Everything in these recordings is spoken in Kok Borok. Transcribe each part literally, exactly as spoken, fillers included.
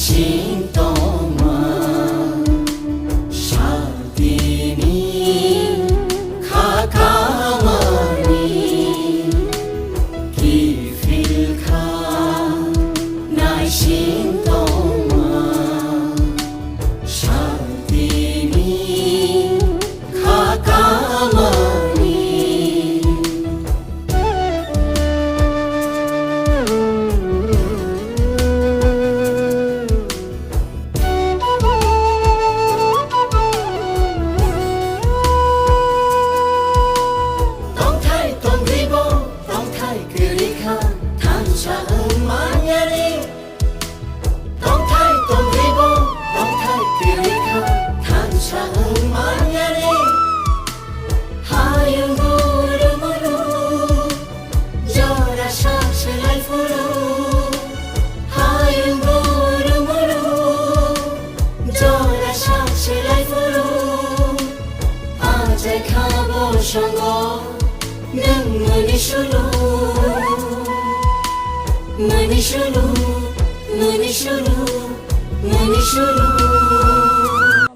Sing tongma, santini kha kamani kiphil kha, naising tongma, santini kha kamani. Tongthai tongribo, tongthai kwrwi kha, thansa wng manyani. Tongthai tongribo, tongthai kwrwi kha, thansa wng manyani. Hayung guru muru, jora sak selai phuru. Hayung guru muru, jora sak selai phuru. Ajai kha bo songo, nwng muni sulu, muni sulu, muni sulu, muni sulu.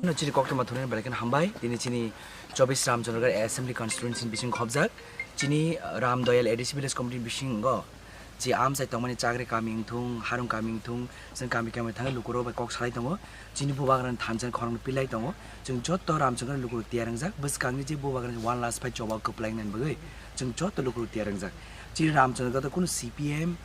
No chini koktwma thunani belai kheno hambai. Tini chini chobis Ramchandragarh Assembly Constituency ni bising khobjak. Chini Ram Doyal A D C Village Committee ni bisingo je amchai tongmani Chakri kami wngthung, Harung kami wngthung, chwng kami kami thangwi lukurok bai kok salai tongo. Chini bubagrani thansa khorang pilai tongo. Chwng joto Ramchandragarh lukurok tiyar wngjak. Bwskangni je bubagrani one last fight choba kwplai wngnani bagwi chwng joto lukurok tiyar wngjak. Chini Ramchandragarh kunu C P M,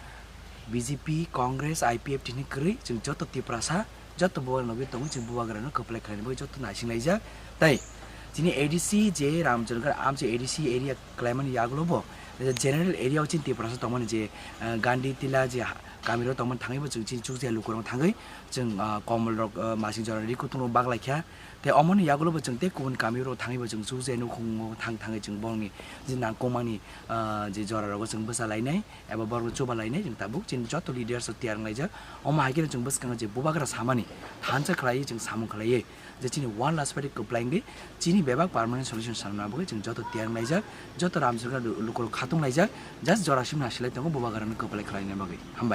B J P, Congress, I P F T ni kwrwi chwng joto Tiprasa joto bubagra nugwi tongo, chini bubagrano kwplai khlaini bagwi joto naising laijak. Tai chini A D C je Ramchandragarh amchai A D C area kwlaimani yagulo bo general area o chini Tiprasa tongmani je, eh, Gandhi Tila je ha-, kamiro tongmani thangwi bo chwng chini chukjaya lukurok thangwi chwng, ah, komol rok, ah, masing jora ri kutung rok baglai kha. Tei omoni yagulo bo chwng tei kubun kamiro thangwi bo chwng chukjaya nukhungo thang thangwi chwng bongni je nangkukmani, ah, je jora rogo chwng bwsa lainai. Eba borokno chuba lainai chwng tabuk chini joto leaders rok tiyar wnglaijak. Omo hai kheno chwng bwskango je bubagra samani thansa khlaiwi chwng samung khlaiwi je chini one last fight kwplai wngwi chini bebak permanent solution sanna bagwi chwng joto tiyar wnglaijak, joto Ramchandragarh lu-, lukurok khatung laijak, just jora simna silai tongo bubagrano kwplai khlaina bagwi. Hambai.